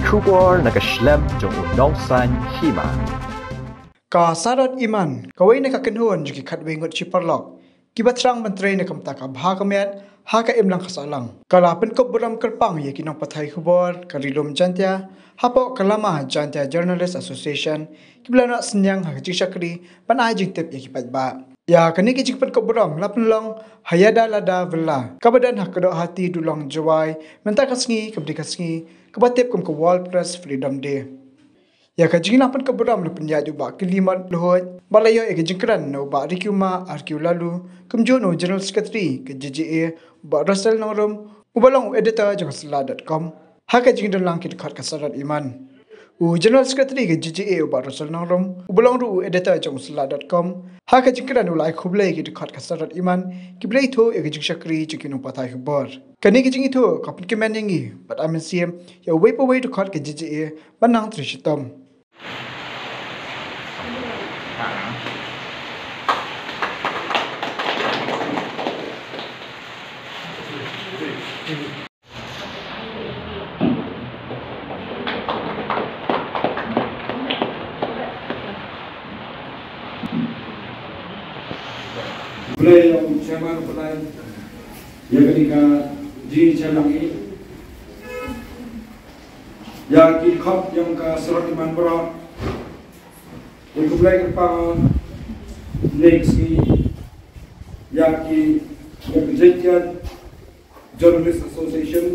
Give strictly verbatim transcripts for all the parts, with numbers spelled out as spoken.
Khubor na ka shlem jong u nongsan hima. Ka Sarot Iman, kawei na ka kynhun jong ki khatwei ngut shi paralok, kiba thrang ban trei na ka bynta ka bha ka miat ha ka imlang ka sahlang, ka la pynkup burom kyrpang ïa ki nongpathai khubor ka Ri Lum Jaiñtia hapoh ka lama Jaiñtia Journalist Association, kiba la noh synñiang ha ka jingshakri ban ai jingtip ïa ki paidbah. Ïa kane ka jingpynkup burom la pynlong ha Ïadalada Villa, kaba don ha Kdohati Dulong Jowai, mynta ka sngi, kaba dei ka sngi kaba tip kum ka World Press Freedom Day. Ïa ka jingïalang pynkup burom la pynïaid u Bah Klimot Luhuid, bad la ïoh ïa ka jingkren na u Bah Rikiuma Arkiu Lalu, kumjuh na u General Secretary ka J J A, u Bah Russell Nongrum, uba long u editor jong ka Sla dot com. Ha ka jingdonlang ki dkhot ka Sarot Iman, u General Secretary ka J J A, u Bah Russell Nongrum, uba long ruh u editor jong u Sla dot com, ha ka jingkren u la ai khublei ki dkhot ka Sarot Iman kiba la ithuh ïa ka jingshakri jong ki nongpathai khubor. Kane ka jingithuh ka pynkmen ïa ngi bad ai mynsiem ïa uwei pa uwei u dkhot ka J J A ban nang trei shitom. Khublei ïa u chairman, khublei ïa kane ka jingïalang, ïa ki khot ïa ka Sarot Iman baroh. Ïa khublei kyrpang ne ka sngi ïa ki, ïa ka Jaiñtia Journalist Association,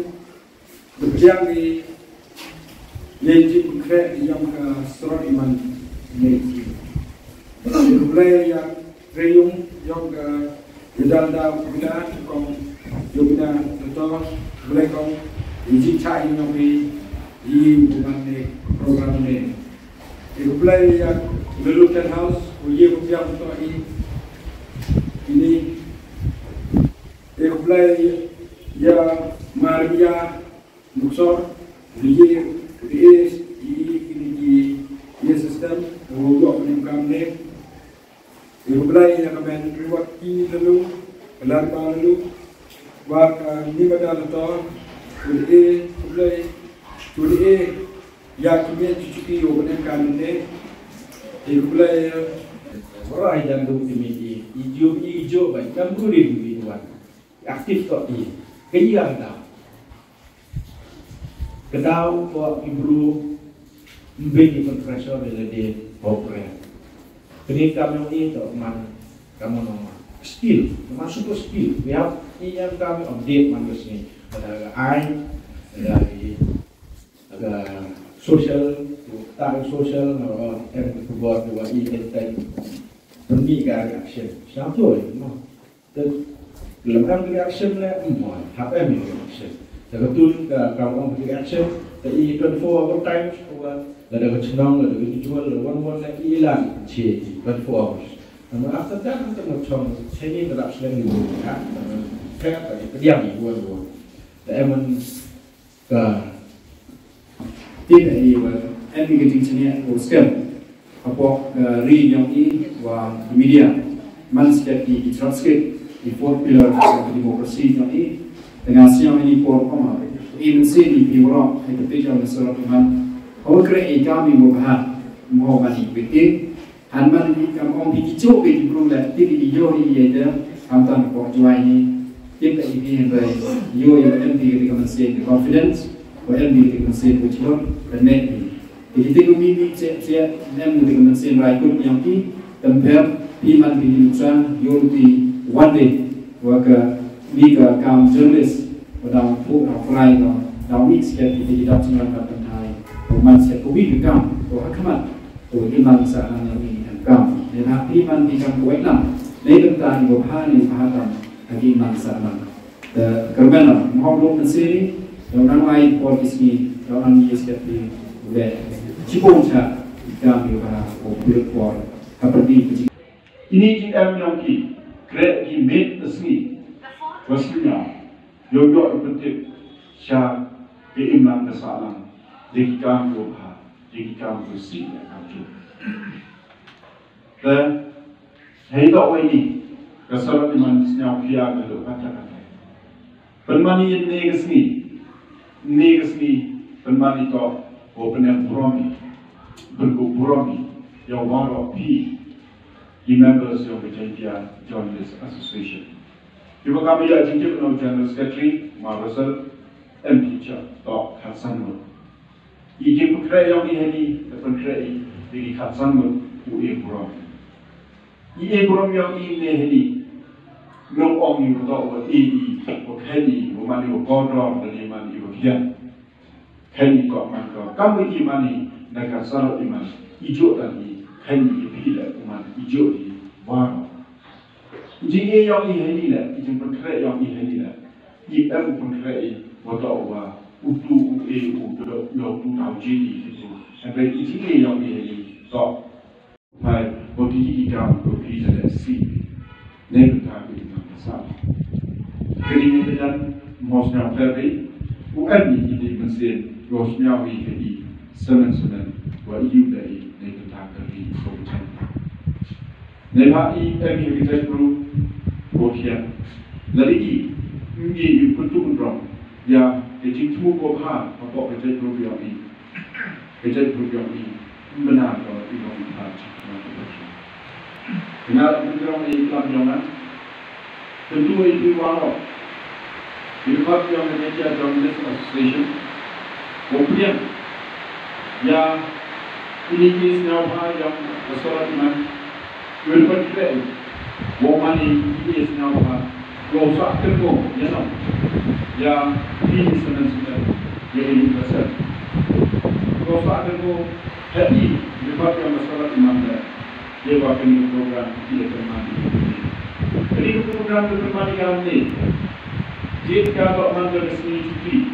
ba pdiang ïa ka jingpynkhreh ïa ka Sarot Iman ne ka sngi. Ïa khublei ïa ka riew ïa ka Ïadalada, u bina kong, ïa u bina Doctor, khublei kong, ïa ka jingshah ïa ka nongri, ïa u ban ne program ne. Ïa khublei ïa ka Lulu Tent House, u ïa u pdiang to i ini. Ïa khublei ïa Maria Luxor, u ïa, u ïa, ïa kine ki ïa system, u ïa u kam ne. Ïa khublei ïa ka men Riwat ki lalu, ka lar ba lalu, wa ka ni ba da la to, khublei, khublei, khublei ïa ki men ki chuki ïa ka men ka ne. Ïa khublei ïa. Ora ai dan du ki men i, i jo, i jo ba kam ku ri du i wan. Active to i. Ka ïa da. Ka daw ko ki bru, mbin ki pynpressure ïa lade hok re. Kane ka kam ïong i to man, ka man ong man. Skill, man super skill. Ïa, i ïa ka kam ïong update man ka sngi. Lada ka ai, lada i, lada social, ta social, em ka khubor, wa i, em, em. Pynmih ka reaction. Sngewthuh, no? Te lem em ka reaction ne, em, hap em ka reaction. Te ka tun ka, ka ong ka reaction, te i twenty-four hour time, shuwa, lada ka chnong, lada ka jewel, lada wan wan ne, i lan, che, i twenty-four hours. Namun after that, ka chong, che ni ka dap sleng ni, ya, namun, ka, ka, ka diam ni, wan, wan. Te em, Ka tip ïa i ba em i ka jingshaniah ka skhem hapoh ka ri jong i wa ka media. Man stet i ki trot skit i fourth pillar of democracy jong i. Tengah siang ini por pama i mynsiem i pi warok hai ka pijam na sorot man. Hawa kre i kam i mo bha mo bani kwiti. Han man ki kam ong ki ki chok ki bru la ti ki yo hi ye de. Ham tan ko jwai ni. Tip ka i bi hen bai yo yo em bi ka mynsiem ka confidence. Ko em bi ka mynsiem ka chibon ka ne bi. Ki ti ko bi bi che che em bi ka mynsiem rai kut yang ki. Tem pher pi man bi ni nuksan yo ti one day. Wa ka bi ka kam journalist. Ko dang pu ka fly ko dang mix ka ki ti ki dap singan ka pentai. Ko man se ko bi ka kam ko hakmat. Ko imlang sa nang yang ini kam. Ïa na pi man pi kam ko wai lang. Nei bynta ni ko pha ni pha kam. Ha ki imlang sa nang. Te kerben lah. Mo lo kan sini. Dang nang lai por ki sini. Dang nang yes ka pi. Udah. Chipong cha. Ikam ni pha ko pi por. Ha pergi ki. Ini ki em yang ki. Krek ki mit te sini. Ko sini. Ïoh ïoh i pyntip sha ka imlang ka sahlang, ïa ki kam ki bha, ïa ki kam ki sih ïa ka jong. Te hei to wei ni ka sorot i man sñiaw khia ka dok kata kata. Pynman i ne ka sngi, ne ka sngi pynman i to Ko pynïaid burom, pynkup burom ïa waroh phi, i members yong ka Jaintia Journalist Association. Kiba kam ïa jingjia u General Secretary, Ma Russell, M P Chap, to khatsan ngut. I jingpynkhreh yong i hani, te pynkhreh i, te ki khatsan ngut, u e burom. I e burom yong i ne hani, nong ong i wa to wa e i, wa khen i, wa man i wa kordor, da ni man i wa khian. Khein i ko man ko. Kam i man i na ka sarok i man. I jok dan i. Khein i phi le u man i jok i. Wan. I jing i yong i heni le. I jing pynkhreh yong i heni le. I em u pynkhreh i. Wa to wa. U tu u e u tu do yo tu tau ji i tu. Hynrei i jing i yong i heni. To. Hai, ba ki ki kam ko ki da da si. Ne ka ka ki ka sa. Kini ni ka jan mo sñiaw ka ri. U an ni ki di mynsiem, ko sñiaw ri ka di. Semen semen, wa yu da i, ne ka ka ka ri ko jan. Ne ba i em i ka jan bru, ko kian. La di i, ngi yu kuntu kunrong. Ya, ka jingthmu ko bha, hapoh ka jaitbynriew yong i. Ka jaitbynriew yong i. Ym bna ko i long i bha. Kynrad bynrong i lam yong nga. Kyntu i phi waroh. I khot yong ka Jaintia Journalist Association. Ko pliang. Ya, ini ki sñiawbha yong ka Solar Iman. Wer ban kre. Wo mani ki sñiawbha. Lo sa kyrko ya no. Ya ini semen semen. Ya ini pasal. Lo sa kyrko hati. Wer ban yang masalah iman da. Ye wa kini program ki da teman. Kini program ki teman yang ni. Jit ka tok man da sini cuti.